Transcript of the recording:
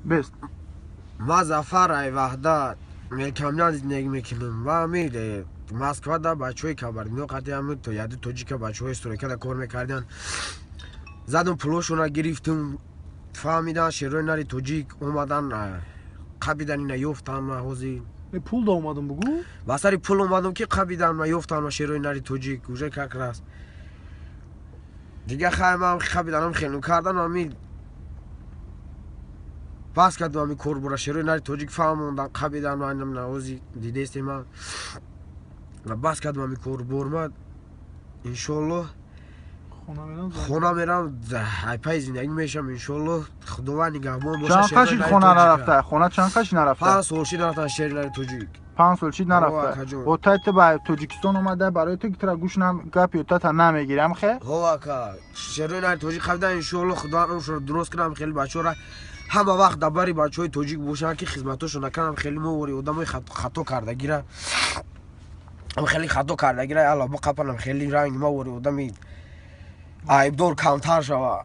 Бест. Ма Зафар ай Ваҳдат, Мелкамлян зиндагӣ мекунам ва ами Москвада бачаҳои кабардино қати ами то яду тоҷика бачаҳои стройкада кор мекарданд. Задам, пулошона гирифтум. Фаҳмидан, шерои нари тоҷик омадан, қабидан, ина ёфтан. Ма ҳозир Пул да омадам, бугӯ. Ба сари пул омадам, ки қабидан ма, ёфтан ма шерои нари тоҷик. Уже как раз дига хай ман қабиданам, хелу кардан, ами бас кардам ами корбора. Шерои нари тоҷик фаҳмондан, қабидан ма, ҳози дидестем ма, бас кардам ами корбор. Ма иншоаллоҳ хона мерам, айпаи зиндагӣ мешам, иншоаллоҳ. Худованд нигаҳбон. Боша. Чанд қашид хона нарафта? Хона чанд қашид нарафта? 5 сол шид нарафтан шери нари тоҷик. 5 сол шид нарафта. Отай ту ба Тоҷикистон омада, барои ту тра гӯш гап ётата намегирам хе. Ҳо, ака, шерои нари тоҷик қабидан, иншоаллоҳ. Худованд умршонро дуруст кунам, хеле бачаҳора ҳама вақт дар бари бачаҳои тоҷик бошанд, ки хизматошон накунам. Хеле мовори одамои хато кардагира, хеле хато кардагира, алло, биқапанам. Хеле ранг мовори одами айбдор камтар шава.